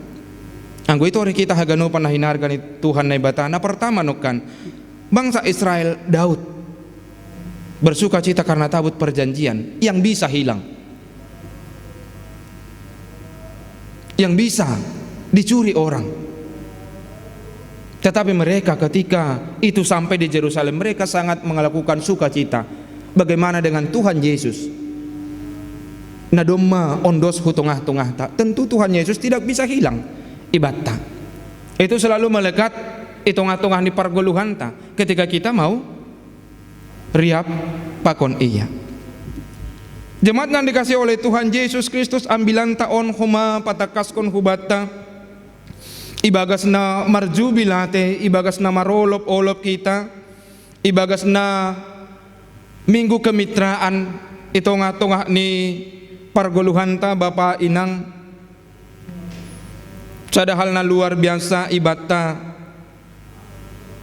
Anggo itorih hita haganupan na hinarga ni Tuhan Naibata, na pertama nongkan, bangsa Israel, Daud, bersukacita karena tabut perjanjian yang bisa hilang, yang bisa dicuri orang. Tetapi mereka, ketika itu sampai di Jerusalem, mereka sangat melakukan sukacita. Bagaimana dengan Tuhan Yesus? Na domma ondos hu tongah-tongahta. Tentu Tuhan Yesus tidak bisa hilang ibatta. Itu selalu melekat i tongah-tongah ni pargoluhanta ketika kita mau riap pakon Ia. Jemaat yang dikasihi oleh Tuhan Yesus Kristus, ambilanta on homa patangkaskon hubanta, ibagas na marjubilate, ibagas na marolop-olop hita, ibagas na minggu kemitraan i tongah-tongah ni pargoluhanta, bapa, inang. Sada hal na luar biasa ibatta,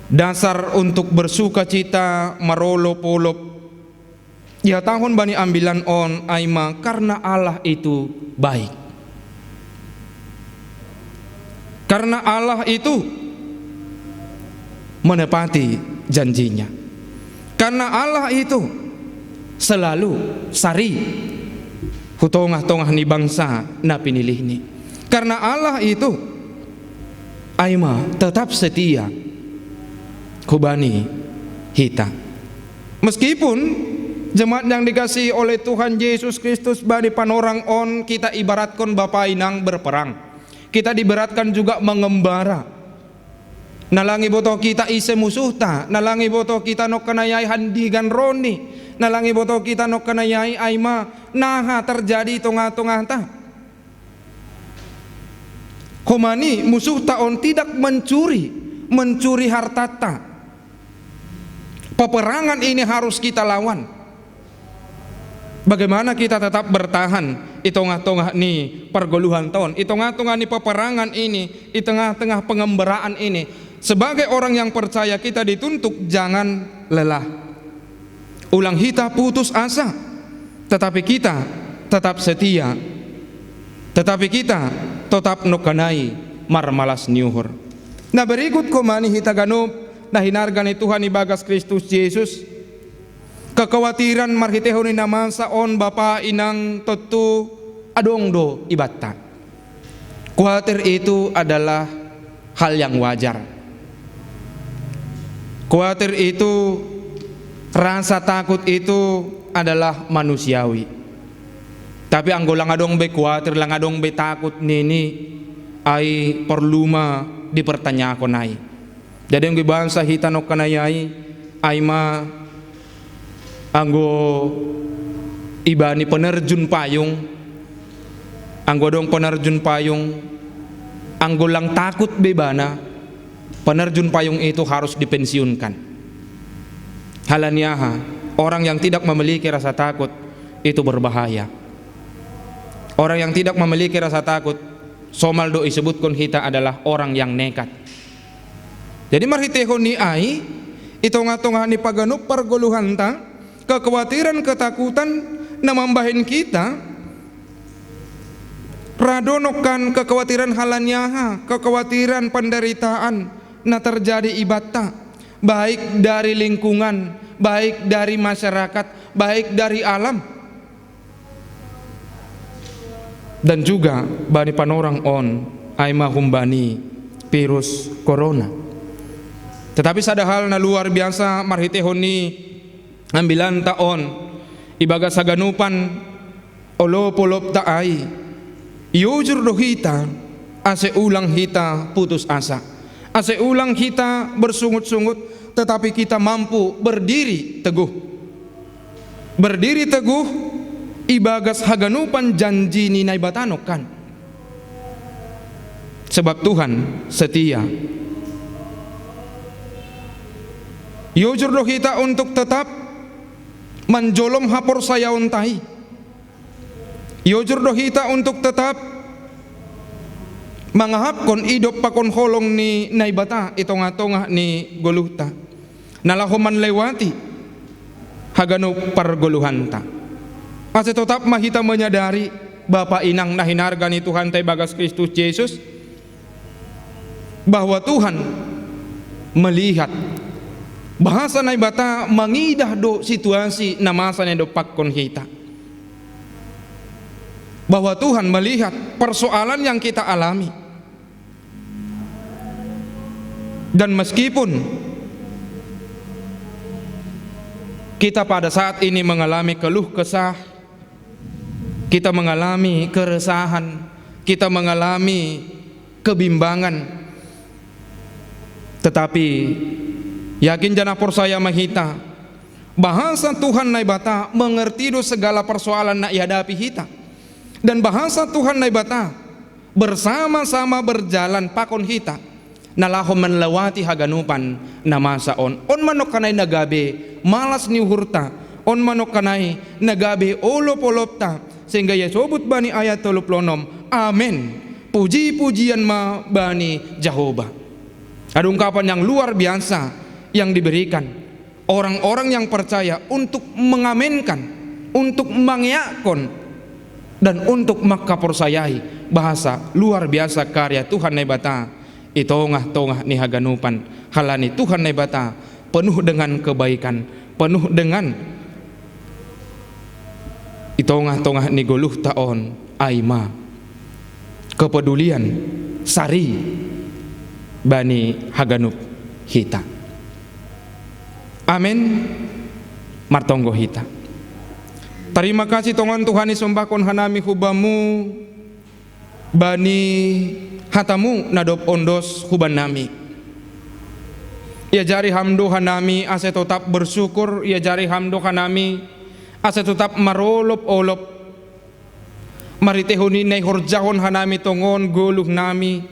dasar untuk bersukacita, marolop-olop, ihatahon bani ambilan on ai ma karena Allah itu baik. Karena Allah itu menepati janjinya. Karena Allah itu selalu sari hu tongah-tongah ni bangsa na pinilihni. Karena Allah itu Ai ma tetap setia hubani hita. Meskipun jemaat yang dikasihi oleh Tuhan Yesus Kristus, bani panorang on kita ibaratkan bapa inang berperang. Kita diibaratkan juga mengembara. Na lang iboto kita ise musuhta, na lang iboto kita nokkanayai handigan roni, na lang iboto kita nokkanayai ai ma naha terjadi i tongah-tongahta. Homa ni musuhta on tidak mencuri, mencuri hartata. Peperangan ini harus kita lawan. Bagaimana kita tetap bertahan i tongah-tongah ni pargoluhanta on, i tongah-tongah ni peperangan ini, i tengah-tengah pengembaraan ini? Sebagai orang yang percaya, kita dituntut jangan lelah. Ulang hita putus asa, tetapi kita tetap setia, tetapi kita tetap nokkanai marmalas ni uhur. Na berikut homa ni hita ganup na hinarga ni Tuhan ibagas Kristus Yesus, kekuatiran marhitehon ni na masa on bapa inang tontu adong do ibanta. Kuatir itu adalah hal yang wajar. Kuatir itu, rasa takut itu adalah manusiawi. Tapi anggo lang adong be kuatir, lang adong be takut nini, ai porlu ma dipertanyakan ai. Jadi anggo ibaen sa hita nokkanayai, ai ma anggo ibani penerjun payung, anggo adong penerjun payung, anggo lang takut be ibana, penerjun payung itu harus dipensiunkan. Halani aha? Orang yang tidak memiliki rasa takut itu berbahaya. Orang yang tidak memiliki rasa takut, somal do isebutkon hita, adalah orang yang nekat. Jadi marhitehon ni ai, i tongah-tongah ni paganup pargoluhanta, kekuatiran, ketakutan na mambahen hita ra do nokkan kekuatiran halani aha, kekuatiran penderitaan na terjadi ibanta, baik dari lingkungan, baik dari masyarakat, baik dari alam. Dan juga bani panorang on, ai ma humbani virus corona. Tetapi sada hal na luar biasa marhitehon ni ambilanta on, ibagas haganupan olop-olopta ai, iujur do hita, ase ulang hita putus asa, ase ulang hita bersungut-sungut, tetapi kita mampu berdiri teguh. Berdiri teguh ibagas haganupan janji ni Naibata nokkan. Sebab Tuhan setia. Iujur do hita untuk tetap manjolom haporsayaonta i. Iujur do hita untuk tetap mangahapkon idop pakon holong ni Naibata i tongah-tongah ni goluhta, na laho manlewati haganup pargoluhanta. Ase totap ma hita menyadari, bapa inang na hinarga ni Tuhanta ibagas Kristus Jesus, bahwa Tuhan melihat, bahasa Naibata mangidah do situasi na masa na idompakkon hita, bahwa Tuhan melihat persoalan yang kita alami. Dan meskipun kita pada saat ini mengalami keluh kesah, kita mengalami keresahan, kita mengalami kebimbangan, tetapi yakin janah porsaya ma hita, bahasa Tuhan Naibata mengerti do segala persoalan na ihadapi hita, dan bahasa Tuhan Naibata bersama-sama berjalan pakon hita, na laho manlewati haganupan na masa on. On ma nokkanai na gabe malas ni uhurta, on ma nokkanai na gabe olop-olopta, sehingga ia sobut bani ayat tolu puluh enam, amen, puji-pujian ma bani Jahowa. Ada ungkapan yang luar biasa yang diberikan orang-orang yang percaya untuk mengamenkan, untuk mangeakkon, dan untuk mangkaporsayai bahasa luar biasa karya Tuhan Naibata i tongah-tongah ni haganupan. Halani Tuhan Naibata penuh dengan kebaikan, penuh dengan, i tongah-tongah ni goluhta on, ai ma kepedulian, sari, bani haganup hita. Amen. Martonggo hita. Tarima kasih tongon Tuhan, isombahkon hanami hu Bamu bani hata-Mu na dob ondos huban nami. Iajari Ham do hanami ase totap bersyukur, iajari Ham do hanami ase totap marolop-olop, marhiteihon i na ihorjahon hanami tongon goluh nami,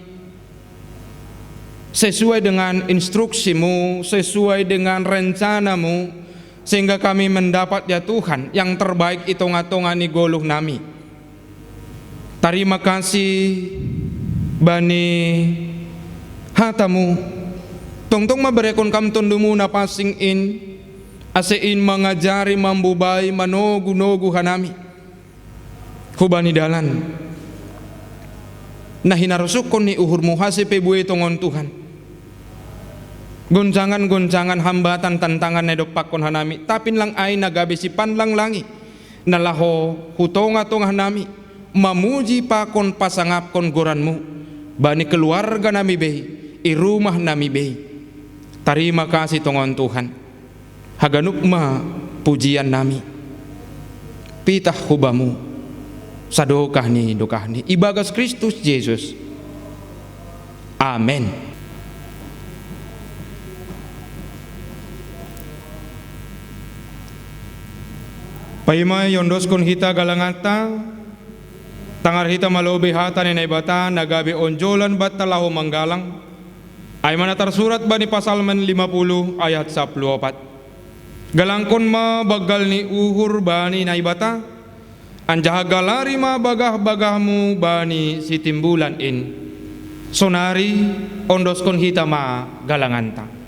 sesuai dengan instruksi-Mu, sesuai dengan rencana-Mu, sehingga kami mendapat, ya Tuhan, yang terbaik i tongah-tongah ni goluh nami. Tarima kasih bani hata-Mu. Tongtong ma berehon kam Tondu-Mu na pansing in, ase in mangajari, mambubai, manogu-nogu hanami hubani dalan na hinarosuhkon ni uhur-Mu ase pe buei tongon Tuhan. Goncangan-goncangan, hambatan, tantangan na idompakkon hanami, tapi lang ai na gabe sipanlanglangi na laho hu tongah-tongah nami, mamuji pakon pasangapkon goran-Mu bani keluarga nami bei, i rumah nami bei. Tarima kasih tongon Tuhan. Haganup ma pujian nami pitah hu Bamu, sadokah ni dokahni, ibagas Kristus Jesus. Amen. Paima iondoskon hita galanganta, tangar hita ma lobei hata ni Naibata na gabe onjolan banta laho manggalang, ai ma na tarsurat bani Pasalmen lima puluh ayat sapuluh opat. Galangkon ma banggal ni uhur bani Naibata, anjaha galari ma bagah-bagahmu bani sitimbulan in. Sonari ondoskon hita ma galanganta.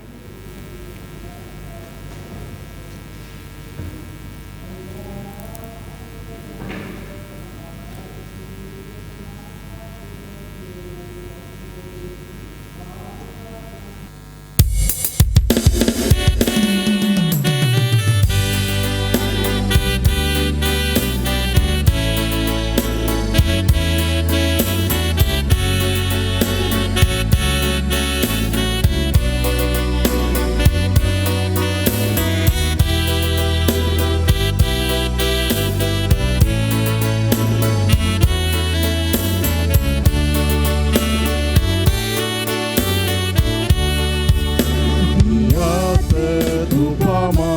Ia tetu pama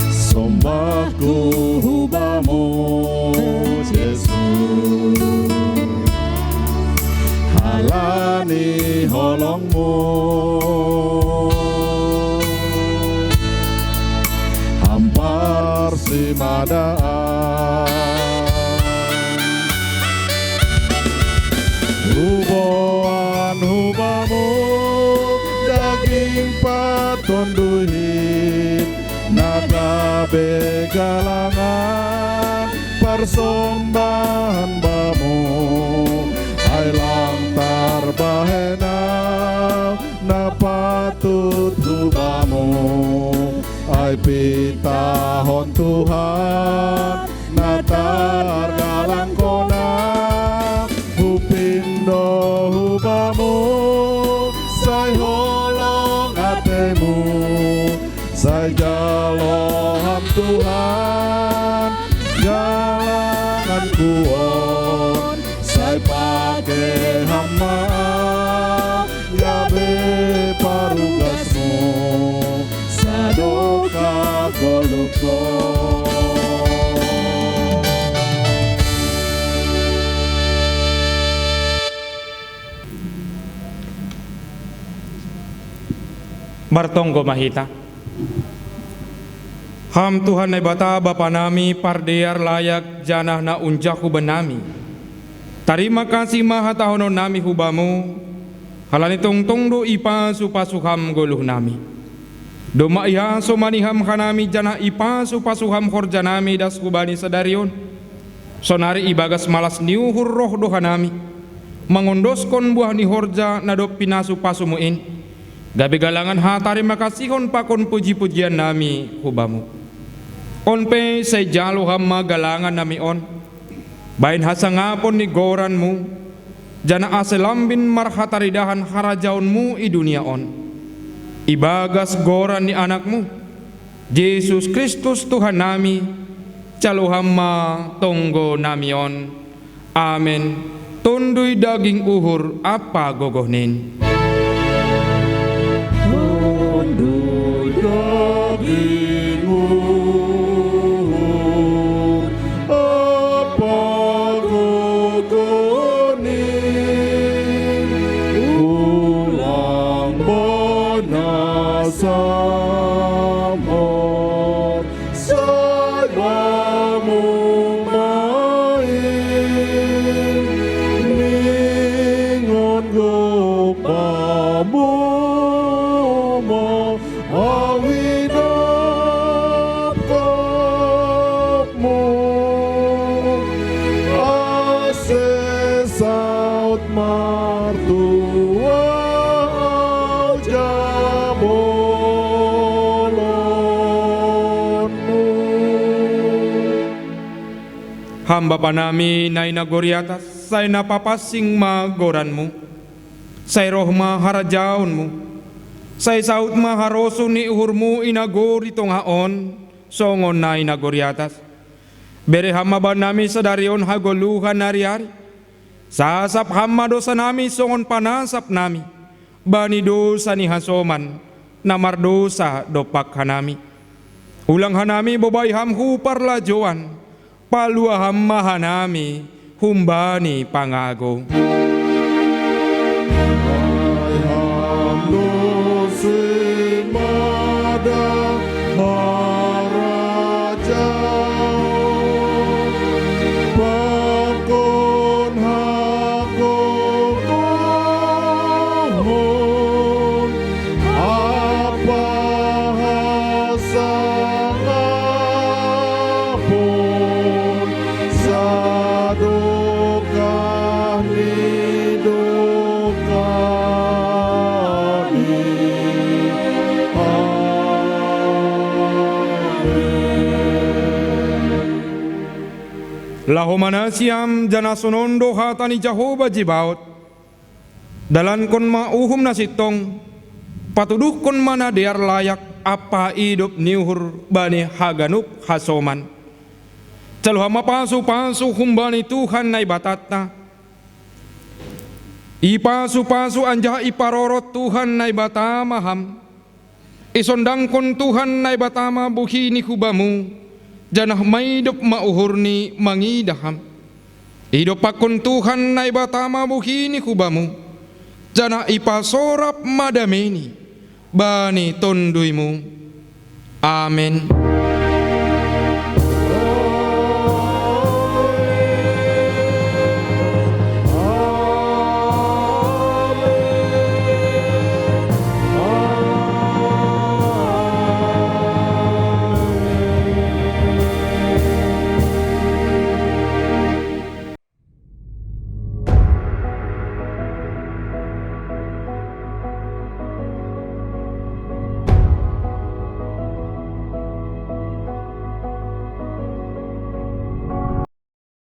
sombahku hu Bamu, Jesus, halani holongmu. Ham parsimadaan. Huboan hu Bamu daging patonduhin, na gabe galangan parsombahan Bamu. Ai lang tarbahen au na patut hu Bamu. Ai pitahon Tuhan na targalangkon au, hupindo hu Bamu, sai holong atemu, sai jalo Ham Tuhan galanganku on, sai pake Ham ma au gabe parugasmu sadokah goluhkon. Martonggo ma hita. Ham Tuhan Naibata, Bapa nami, pardear, layak, janah na unjah huban nami. Tarima kasih ma hatahonon nami hu Bamu, halani tongtong do ipasu-pasu Ham goluh nami. Domma ihasoman Ham hanami, janah ipasu-pasu Ham horja nami das hubani sadari on. Sonari ibagas malas ni uhur roh do hanami mangondoskon buah ni horja na dob pinasu-pasumu in, gabe galangan hatarimakasihon pakon puji-pujian nami hu Bamu. On pe sai jalo Ham ma galangan nami on, Bahen hasangapon ni goranmu, janah ase lambin marhataridahan harajaonmu i dunia on. Ibagas goran ni Anakmu, Jesus Kristus Tuhan nami, jalo Ham ma tonggo nami on. Amen. Tonduy daging uhur ampa gogohNin. Tonduy daging uhur ampa gogohNin, ulang bona samor sai bamumai, ningon gok bamumai, awi dokokmu ase saut martua au jabolonmu. Ham Bapa nami na i nagori atas, sai na papansing ma goranmu. Sai roh ma harajaonmu. Sai saut ma harosuh ni uhurmu i nagori tongah on, songon na i nagori atas. Bere Ham ma bannami sadari on hagoluhan ariari. Sasap Ham ma dousanami songon panasap nami bani dousa ni hasoman na mardousa dompak hanami. Ulang hanami bobai Ham hu parlajouan, palua Ham ma hanami humbani pangago. Ai Ham do simada harajaon, pakon hagogohon ampa hasangapon sadokah ni dokahni. Amen. Laho ma nasiam, janah sonon do hata ni Jahowa Zebaot: Dalankon ma uhum na sintong, patuduhkon ma na dear layak ampa idop ni uhur bani haganup hasoman. Jalo Ham ma pasupasu humbani Tuhan Naibatanta. Ipasupasu anjaha iparorot Tuhan Naibata ma Ham. Isondangkon Tuhan Naibata ma buhiNi hu bamu, janah maidop ma uhurNi mangidah Ham. Idompakkon Tuhan Naibata ma buhiNi hu bamu, janah ipasorap ma dameiNi bani tonduymu. Amen.